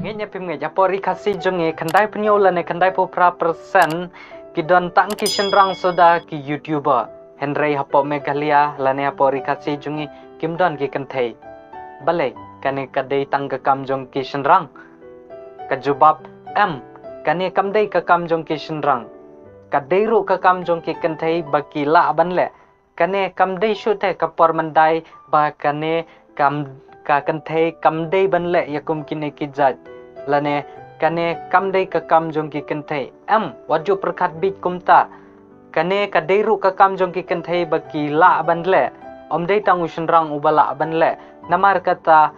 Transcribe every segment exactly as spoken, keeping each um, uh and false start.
Ngeit ne phim ngeit, hapoh ri Khasi jong ngi khyndai phew hynñiew lane khyndai phew phra percent ki don tang ki shynrang suda ki YouTuber. Hynrei hapoh Meghalaya lane hapoh ri Khasi jong ngi kim don ki kynthei. Balei, kane ka dei tang ka kam jong ki shynrang? Ka jubab, em, kane kam dei ka kam jong ki shynrang. Ka dei ruh ka kam jong ki kynthei ba ki lah ban leh. Kane kam dei shuh te ka por mynta ba kane kam, ka kynthei kam dei ban leh ïa kum kine ki jait. Lane kane kam dei ka kam jong ki kynthei. Em, wat ju pyrkhat beit kumta. Kane ka dei ruh ka kam jong ki kynthei ba ki lah ban leh. Ym dei tang u shynrang uba lah ban leh. Namar kata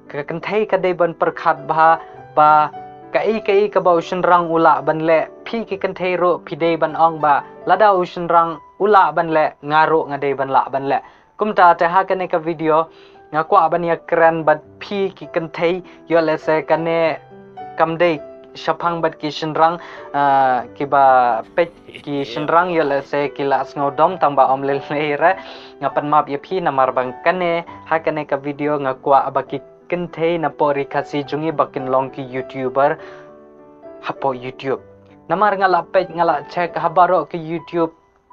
ka kynthei ka dei ban pyrkhat bha ba kaei kaei kaba u shynrang u lah ban leh, phi ki kynthei ruh phi dei ban ong ba lada u shynrang u lah ban leh, nga ruh nga dei ban lah ban leh. Kumta te ha kane ka video nga kwah ban ïakren bad phi ki kynthei, ïoh lehse kane kam dei shaphang bad ki shynrang, ah, kiba peit ki shynrang, ïoh lehse ki la sngewdom tang ba ym lei lei re. Nga pan map ïa phi namar ba kane, ha kane ka video nga kwah ba ki kynthei napoh ri Khasi jong ngi ba kin long ki YouTuber hapoh YouTube. Namar nga la peit, nga la check ha baroh ki YouTube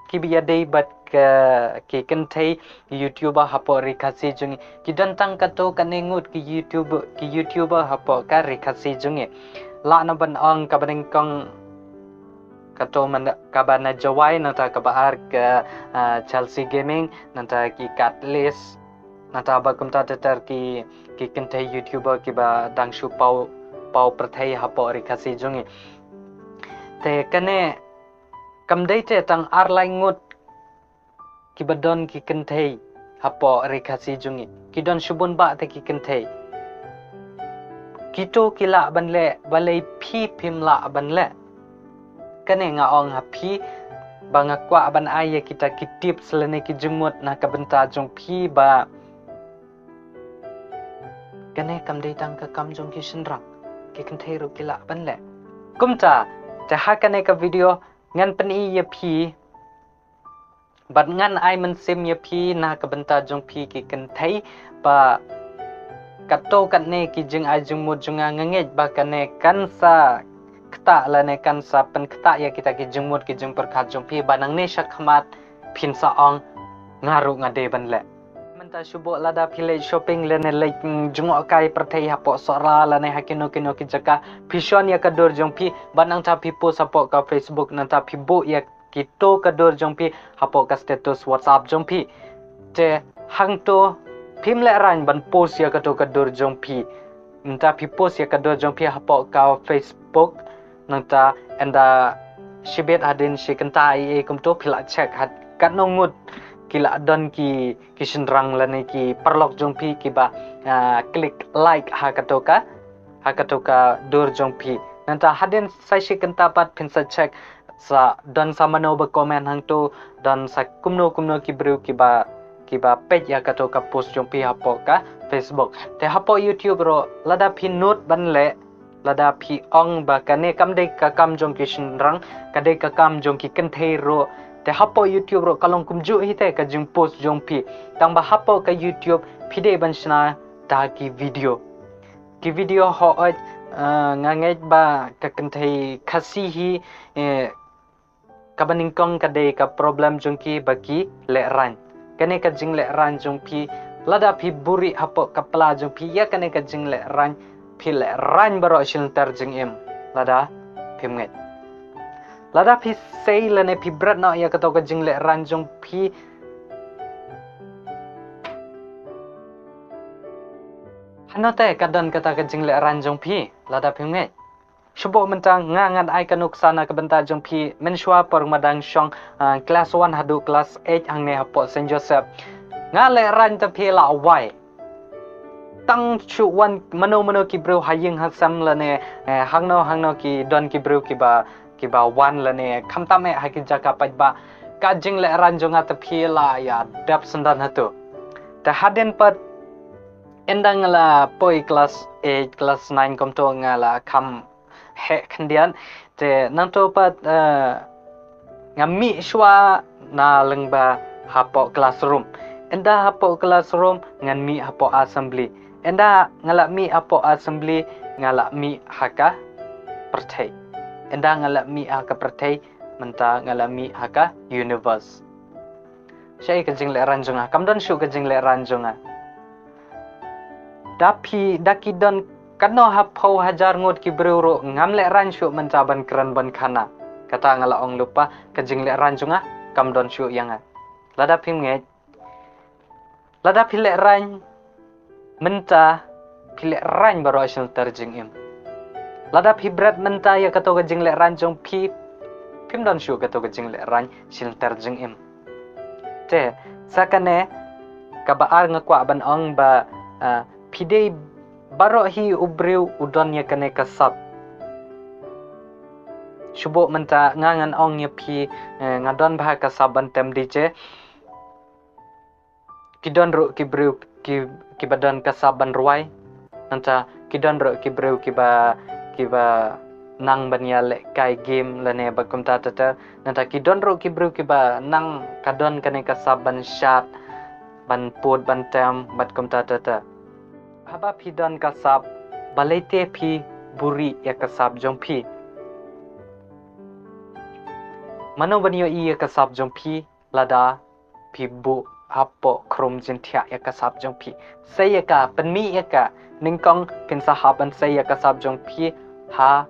kiba ïadei bad ka, ki kynthei YouTuber hapoh ri Khasi jong ngi, ki don tang katto katne ngut ki YouTube, ki YouTuber hapoh ka ri Khasi jong ngi. Lah na ban ong kaba nyngkong katto man, kaba na Jowai, nangta kaba ar ka, ah, Chelsea Gaming, nangta ki Katlis, nangta ba kumta ter ter ki, ki kynthei YouTuber kiba dang shu paw, paw pyrthei hapoh ri Khasi jong ngi. Te kane kam dei te tang ar lai ngut kiba don ki kynthei hapoh ri Khasi jong ngi. Ki don shibun bah te ki kynthei. Kito ki lah ban leh, balei phi phim lah ban leh? Kane nga ong ha phi ba nga kwah ban ai ïa kita ki tips lane ki jingmut na ka bynta jong phi ba kane kam dei tang ka kam jong ki shynrang, ki kynthei ruh ki lah ban leh. Kumta te ha kane ka video ngan pyni ïa phi bad ngan ai mynsiem ïa phi na ka bynta jong phi ki kynthei ba katto katne ki jingai jingmut jong nga, nga ngeit ba kane kan sa ktah lane kan sa pynktah ïa kita ki jingmut ki jingpyrkhat jong phi ba nangne shakhmat phin sa ong nga ruh nga dei ban leh. Mynta shu buh lada phi leit shopping lane leit, mm, jngohkai pyrthei hapoh Sohra lane ha kino kino ki jaka, phi shon ïa ka dur jong phi bad nangta phi post hapoh ka Facebook, nangta phi buh ïa kito ka dur jong phi hapoh ka status WhatsApp jong phi. Te hangto phim lehraiñ ban post ïa kato ka dur jong phi. Nangta phi post ïa ka dur jong phi hapoh ka Facebook, nangta ynda shibit hadien shi kynta ei ei kumto phi la check ha katno ngut ki la don ki, ki shynrang lane ki paralok jong phi kiba, ah, click like ha kato ka, ha kato ka dur jong phi. Nangta hadien sa shi kynta pat phin sa check sa don sa mano ba comment hangto, don sa kumno kumno ki briew kiba, kiba peit ïa kato ka post jong phi hapoh ka Facebook. Te hapoh YouTube ruh lada phi note ban leh, lada phi ong ba kane kam dei ka kam jong ki shynrang, ka dei ka kam jong ki kynthei ruh, te hapoh YouTube ruh ka long kumjuh hi te ka jingpost jong phi. Tang ba hapoh ka YouTube phi dei ban shna da ki video. Ki video hooid, eh, nga ngeit ba ka kynthei Khasi hi, eh, kaba nyngkong ka dei ka problem jong ki ba ki lehraiñ. Kane ka jinglehraiñ jong phi, lada phi buhrieh hapoh ka pla jong phi ïa kane ka jinglehraiñ, phi lehraiñ baroh shilynter jingim lada phim ngeit. Lada phi sei lane phi bret noh ïa kato ka jinglehraiñ jong phi, hano te ka don kata ka jinglehraiñ jong phi lada phim ngeit? Shu buh mynta, nga ngan ai ka nuksa na ka bynta jong phi. Mynshuwa por ma dang shong, ah, class one haduh class eight hangne hapoh Saint Joseph, nga lehraiñ te phi la wai. Tang shu wan mano mano ki briew ha ïing ha sem lane, eh, hangno hangno ki don ki briew kiba, kiba wan lane khamtam eh ha ki jaka paidbah, ka jinglehraiñ jong nga te phi la ïa dep syndon hato. Te hadien pat ynda nga la poi class eight, class nine kumto nga la kham heh khyndiat. Te nangto pat, eh, nga mih shuwa na lyngba hapoh classroom. Ynda hapoh classroom ngan mih hapoh assembly. Ynda nga la mih hapoh assembly, nga la mih ha ka pyrthei. Ynda nga la mih ha ka pyrthei, mynta nga la mih ha ka universe. Shaei ka jinglehrain jong nga? Kam don shuh ka jinglehrain jong nga. Da phi, da ki don katno ha phew hajar ngut ki briew ruh, ngam lehrain shuh mynta ban kren ban khana. Kata nga la ong lypa, ka jinglehrain jong nga kam don shuh ïa nga. Lada phim ngeit, lada phi lehrain mynta, phi lehrain baroh shilynter jingim. Lada phi bret mynta ïa kato ka jinglehrain jong phi, phim don shuh kato ka jinglehrain shilynter jingim. Te sa kane kaba ar nga kwah ban ong ba, ah, phi dei, baroh hi u briew u don ïa kane ka sap. Shu buh mynta nga ngan ong ïa phi, eh, nga don bha ka sap ban tem DJ. Ki don ruh ki briew ki, kiba don ka sap ban rwai. Nangta ki don ruh ki briew kiba, kiba nang ban ïalehkai game lane bad kumta ter ter. Nangta ki don ruh ki briew kiba nang ka don kane ka sap ban shad, ban put, ban tem bad kumta ter ter. Haba phi don ka sap, balei te phi buhrieh ïa ka sap jong phi? Mano ban ïohi ïa ka sap jong phi lada phi buh hapoh khrum jingthiah ïa ka sap jong phi? Sei ïa ka, pynmih ïa ka. Nyngkong phin sa hap ban sei ïa ka sap jong phi ha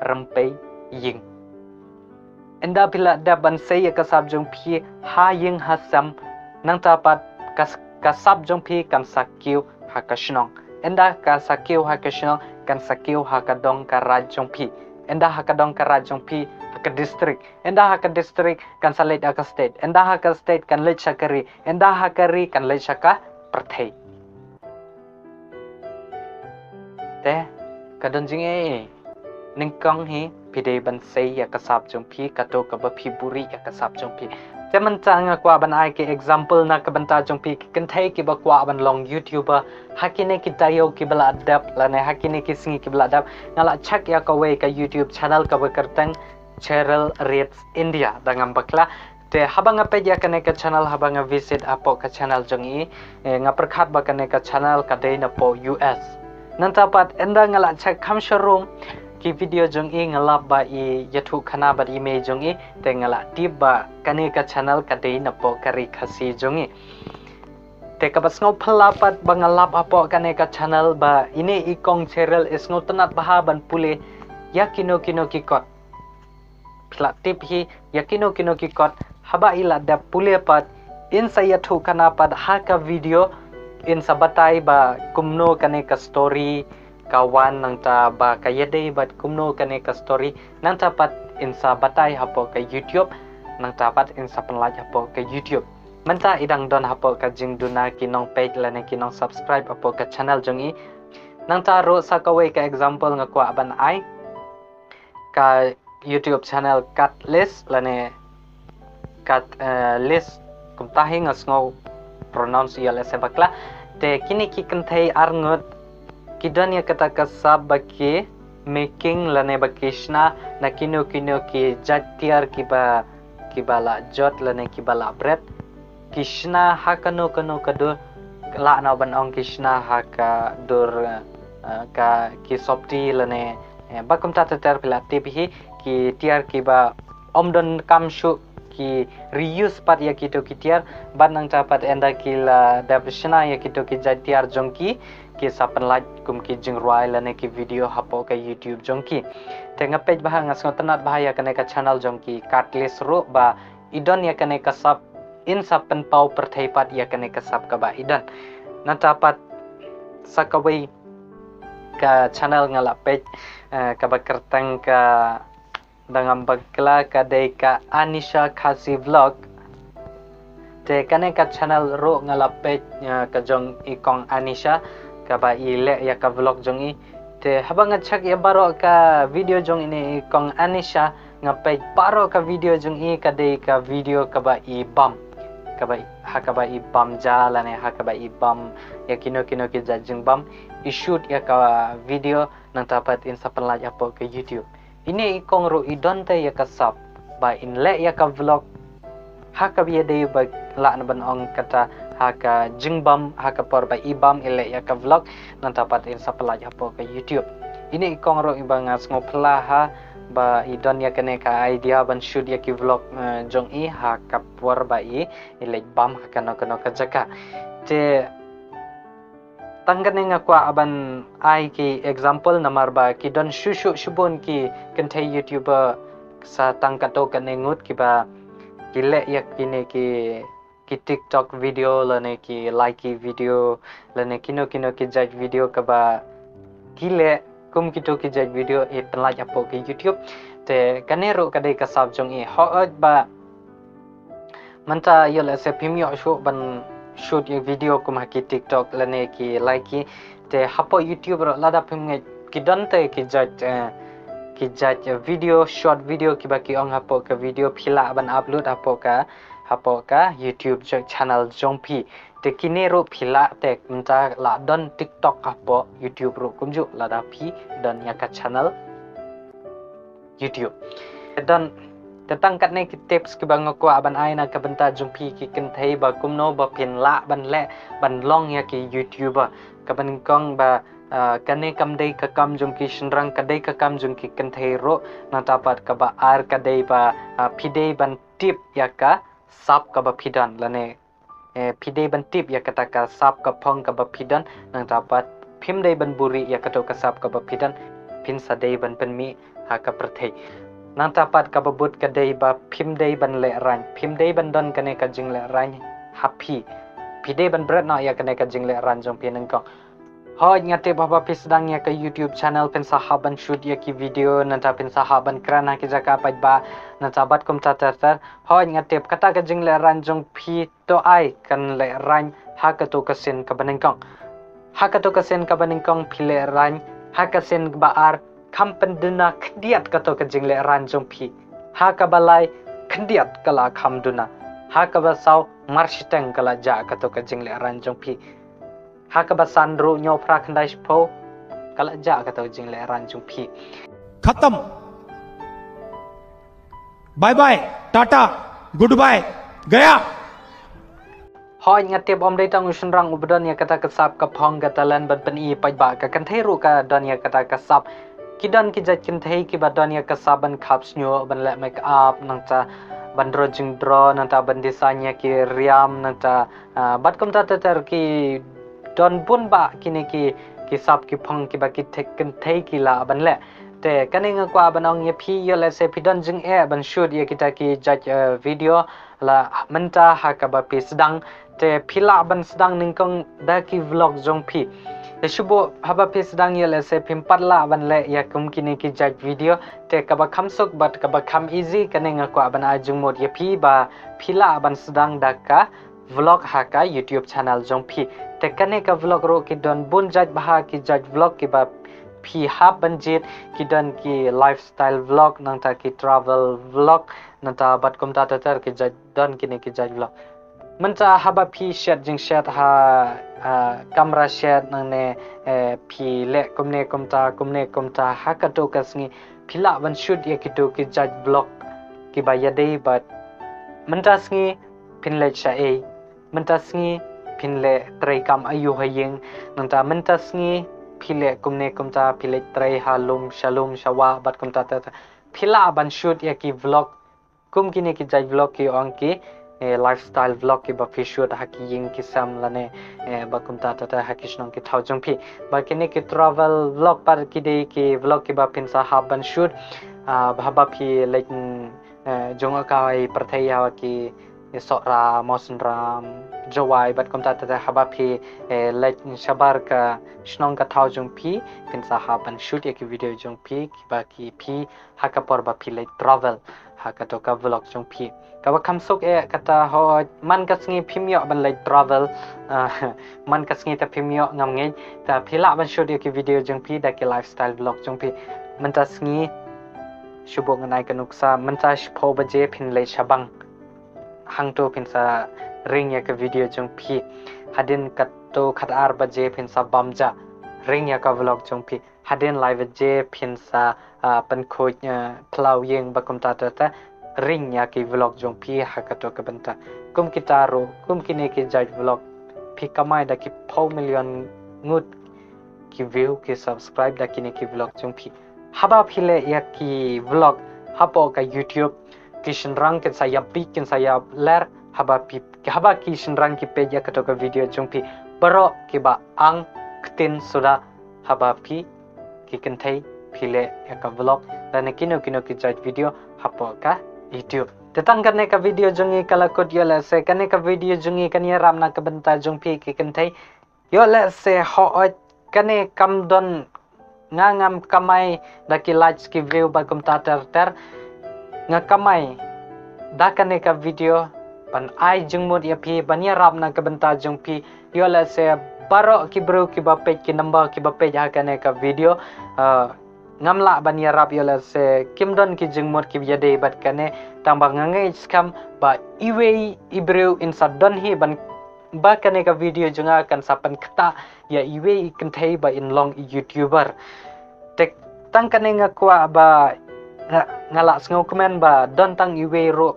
rympei ïing. Ynda phi la dep ban sei ïa ka sap jong phi ha ïing ha sem, nangta pat ka, ka sap jong phi kan sa kiew ha ka shnong. Ynda ka sa kiew ha ka shnong, kan sa kiew ha ka dong ka raij jong phi. Ynda ha ka dong ka raij jong phi, ha ka district. Ynda ha ka district, kan sa leit ha ka state. Ynda ha ka state, kan leit sha ka ri. Ynda ha ka ri, kan leit sha ka pyrthei. Te ka don jingeh. Nyngkong hi phi dei ban sei ïa ka sap jong phi, kato kaba phi buhrieh ïa ka sap jong phi. Te mynta nga kwah ban ai ki example na ka bynta jong phi ki kynthei kiba kwah ban long YouTuber. Ha kine ki taïew kiba la dep lane ha kine ki sngi kiba la dep, nga la check ïa kawei ka YouTube channel kaba kyrteng Cheryl Reads India, da ngam bakla. Te haba nga peit ïa kane ka channel, haba nga visit hapoh ka channel jong i, eh, nga pyrkhat ba kane ka channel ka dei napoh U S. Nangta pat ynda nga la check kham sharum ki video jong i, nga lap ba i ïathuh khana bad i mei jong i, te nga la tip ba kane ka channel ka dei napoh ka ri Khasi jong i. Te kaba sngewphylla pat ba nga lap hapoh kane ka channel ba ine i kong Cheryl i sngewtynnat bha ban pule ïa kino kino ki kot. Phi la tip hi, ïa kino kino ki kot, haba i la dep pule pat, in sa ïathuh khana pat ha ka video, in sa batai ba kumno kane ka story ka wan, nangta ba ka ïadei bad kumno kane ka story, nangta pat in sa batai hapoh ka YouTube, nangta pat in sa pynlait hapoh ka YouTube. Mynta i dang don hapoh ka jingduna ki nongpeit lane ki nongsubscribe hapoh ka channel jong i. Nangta ruh sa kawei ka example nga kwah ban ai, ka YouTube channel Kat Liz lane Kat, eh, Liz, kumta hi nga sngew pronounce ïa lehse bakla. Te kine ki kynthei arngut ki don ïa kata ka sap ba ki making lane ba ki shna na kino kino ki jait tiar kiba, kiba la jot lane kiba la bret. Ki shna ha kano kano ka dur, lah na ban ong ki shna ha ka dur, eh, ka ki sopti lane, eh, ba kumta ter ter. Phi la tip hi, ki tiar kiba ym don kam shuh ki reuse pat ïa kito ki tiar, bad nangta pat ynda ki la dep shna ïa kito ki jait tiar jong ki, ki sa pynlait kum ki jingrwai lane ki video hapoh ka YouTube jong ki. Te nga peit bha, nga sngewtynnat bha ïa kane ka channel jong ki Kat Liz ruh ba i don ïa kane ka sap, in sa pynpaw pyrthei pat ïa kane ka sap kaba i don. Nangta pat sa kawei ka channel nga la peit, eh, kaba kyrteng ka, da ngam bakla ka dei ka Anisha Khasi Vlog. Te kane ka channel ruh nga la peit, eh, ka jong i kong Anisha, kaba i leh ïa ka vlog jong i. Te haba nga check ïa baroh ka video jong ine i kong Anisha, nga peit baroh ka video jong i ka dei ka video kaba i bam. Kaba i, ha kaba i bam ja lane ha kaba i bam ïa kino kino ki jait jingbam. I shoot ïa ka video nangta pat in sa pynlait hapoh ka YouTube. Ine i kong ruh i don te ïa ka sap ba in leh ïa ka vlog ha kaba ïadei ba, lah na ban ong kata, ha ka jingbam, ha ka por ba i bam i leh ïa ka vlog, nangta pat in sa pyllait hapoh ka YouTube. Ine i kong ruh iba nga sngewphylla ha ba i don ïa kane ka idea ban shoot ïa ki vlog, eh, jong i ha ka por ba i, i leit bam ha kano kano ka jaka. Te tang kane nga kwah ban ai ki example namar ba ki don shuh shuh shibun ki kynthei YouTuber sa tang katto katne ngut kiba ki leh ïa kine ki, ki TikTok video lane ki Likee video lane kino kino ki jait video kaba ki leh kum kito ki jait video i pynlait hapoh ki YouTube. Te kane ruh ka dei ka sap jong i. Hooid ba mynta ïoh lehse phim ïoh shuh ban shoot ïa video kum ha ki TikTok lane ki Likee. Te hapoh YouTube ruh lada phim ngeit ki don te ki jait, eh, ki jait, eh, video, short video kiba ki ong hapoh ka video phi lah ban upload hapoh ka, hapoh ka YouTube jo-, channel jong phi. Te kine ruh phi lah te mynta lah don TikTok hapoh YouTube ruh kumjuh lada phi don ïa ka channel YouTube. Te don, te tang katne ki tips kiba nga kwah ban ai na ka bynta jong phi ki kynthei ba kumno ba phin lah ban leh ban long ïa ki YouTuber. Kaba nyngkong ba, ah, kane kam dei ka kam jong ki shynrang, ka dei ka kam jong ki kynthei ruh. Nangta pat kaba ar ka dei ba, ah, phi dei ban tip ïa ka sap kaba phi don lane, eh, phi dei ban tip ïa kata ka sap ka phong kaba phi don, nangta pat phim dei ban buri ïa kato ka sap kaba phi don, phin sa dei ban pynmih ha ka pyrthei. Nangta pat kaba bud ka dei ba phim dei ban lehraiñ, phim dei ban don kane ka jinglehraiñ ha phi. Phi dei ban bret noh ïa kane ka jinglehraiñ jong phi nyngkong. Hooid nga tip haba phi sdang ïa ka YouTube channel phin sa hap ban shoot ïa ki video, nangta phin sa hap ban kren ha ki jaka paidbah, nangta bad kumta ter ter. Hooid nga tip kata ka jinglehraiñ jong phi to ai kan lehraiñ ha kato ka sien kaba nyngkong. Ha kato ka sien kaba nyngkong phi lehraiñ, ha ka sien ba ar kham pynduna khyndiat kato ka jinglehraiñ jong phi. Ha kaba lai khyndiat ka la kham duna. Ha kaba saw marshiteng ka la jah kato ka jinglehraiñ jong phi. Ha kaba san ruh hynñiew phra khyndai shiphew ka la jah kato ka jinglehraiñ jong phi. खत्म। Bye bye, tata, goodbye, गया। Hooid nga tip ym dei tang u shynrang uba don ïa kata ka sap ka phong ka talent ban pyni paidbah, ka kynthei ruh ka don ïa kata ka sap. Ki don ki jait kynthei kiba don ïa ka sap ban khap shñiuh, ban leh make up, nangta ban draw jingdraw, nangta ban design ïa ki riam, nangta, ah, bad kumta ter ter ki don bun bah kine ki, ki sap ki phong kiba ki thei kynthei ki lah ban leh. Te kane nga kwah ban ong ïa phi, ïoh lehse phi don jingeh ban shoot ïa kita ki jait, eh, video la mynta ha kaba phi sdang. Te phi lah ban sdang nyngkong da ki vlog jong phi. Te shu buh haba phi sdang ïoh lehse phim pat lah ban leh ïa kum kine ki jait video. Te kaba kham suk bad kaba kham easy kane nga kwah ban ai jingmut ïa phi ba phi lah ban sdang da ka vlog ha ka YouTube channel jong phi. Te kane ka vlog ruh ki don bun jait bha ki jait vlog kiba phi hap ban jied, ki don ki lifestyle vlog, nangta ki travel vlog, nangta bad kumta ter ter ki jait, don kine ki jait vlog. Mynta haba phi shet jingshet ha, ah, kamra shet nangne, eh, phi leh kumne kumta, kumne kumta, ha kato ka sngi phi lah ban shoot ïa kito ki jait vlog kiba ïadei bad mynta sngi phin leit shaei, mynta sngi phin leh trei kam aïu ha ïing, nangta mynta sngi phi leh kumne kumta, phi leit trei ha lum sha lum sha wah bad kumta ter ter. Phi lah ban shoot ïa ki vlog kum kine ki jait vlog ki ong ki, eh, lifestyle vlog kiba phi shoot ha ki ïing ki sem lane, eh, bad kumta ter ter ha ki shnong ki thaw jong phi. Bad kine ki travel vlog pat ki dei ki vlog kiba phin sa hap ban shoot, ah, haba phi leit, mm, eh, jngohkai pyrthei ha ki, eh, Sohra, Mawsynram, Jowai bad kumta ter ter, haba phi, eh, leit shabar ka shnong ka thaw jong phi, phin sa hap ban shoot ïa ki video jong phi kiba ki phi ha ka por ba phi leit travel ha kato ka vlog jong phi. Kaba kham suk eh kata, hooid man ka sngi phim ïoh ban leit travel, ah, man ka sngi te phim ïoh, ngam ngeit, te phi lah ban shoot ïa ki video jong phi da ki lifestyle vlog jong phi. Mynta sngi shu buh ngan ai ka nuksa, mynta shiphew baje phin leit sha bank. Hangto phin sa ring ïa ka video jong phi. Hadien katto khatar baje phin sa bam ja, ring ïa ka vlog jong phi. Hadien lai baje phin sa, ah, pynkhuid, ah, phyllaw ïing bad kumta ter ter, ring ïa ki vlog jong phi ha kato ka bynta. Kum kita ruh, kum kine ki jait vlog phi kamai da ki phew million ngut ki view, ki subscribe da kine ki vlog jong phi. Haba phi leh ïa ki vlog hapoh ka YouTube, ki shynrang kin sa ïa peit, kin sa ïa ler, haba phi, haba ki shynrang ki peit ïa kato ka video jong phi. Baroh kiba ang ktien suda haba phi ki kynthei phi leh ïa ka vlog lane kino kino ki jait video hapoh ka YouTube. Te tang kane ka video jong ngi ka la kut. Ïoh lehse kane ka video jong ngi kan ïarap na ka bynta jong phi ki kynthei. Ïoh lehse hooid kane kam don, nga ngam kamai da ki likes ki view bad kumta ter ter. Nga kamai da kane ka video ban ai jingmut ïa phi, ban ïarap na ka bynta jong phi. Ïoh lehse baroh ki briew kiba peit, ki number kiba peit ha kane ka video, eh, ngam lah ban ïarap. Ïoh lehse kim don ki jingmut kiba ïadei bad kane, tangba nga ngeit skhem ba iwei i briew in sa don hi ban, ba kane ka video jong nga kan sa pynkhiah ïa iwei i kynthei ba in long i YouTuber. Te tang kane nga kwah ba nga, nga lah sngewkmen ba don tang iwei ruh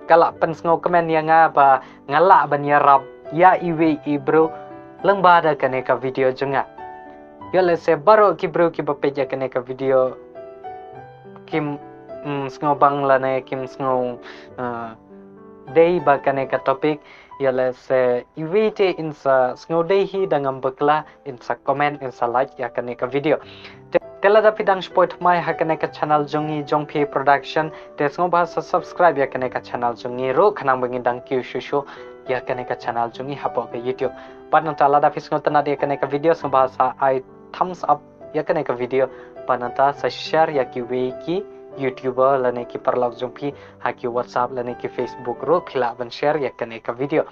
ka lah pynsngewkmen ïa nga ba nga lah ban ïarap ïa iwei i briew lyngba da kane ka video jong nga. Ïoh lehse baroh ki briew kiba peit ïa kane ka video kim, mm, sngewbang lane kim sngew, eh, dei ba kane ka topic. Ïoh lehse iwei te in sa sngewdei hi da ngam bakla, in sa comment, in sa like ïa kane ka video. Te, te lada phi dang shu poi thymmai ha kane ka channel jong ngi, Jong Phi Production, te sngewbha sa subscribe ïa kane ka channel jong ngi ruh, khnang ba ngin dang kiew shuh shuh ïa kane ka channel jong ngi hapoh ka YouTube. Bad nangta lada phi sngewtynnad ïa kane ka video, sngewbha sa ai thumbs up ïa kane ka video. Bad nangta sa share ïa kiwei ki YouTuber lane ki paralok jong phi ha ki WhatsApp lane ki Facebook ruh, phi lah ban share ïa kane ka video.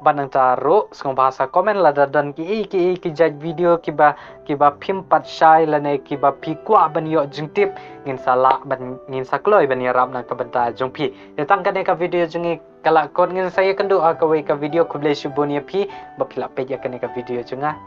Bad nangta ruh sngewbha sa comment lada don kiei kiei ki jait video kiba, kiba phim pat shai lane kiba phi kwah ban ïoh jingtip, ngin sa lah ban, ngin sa kloi ban ïarap na ka bynta jong phi. Te tang kane ka video jong ngi ka la kut, ngin sa ïakynduh ha kawei ka video. Khublei shibun ïa phi ba phi la peit ïa kane ka video jong nga.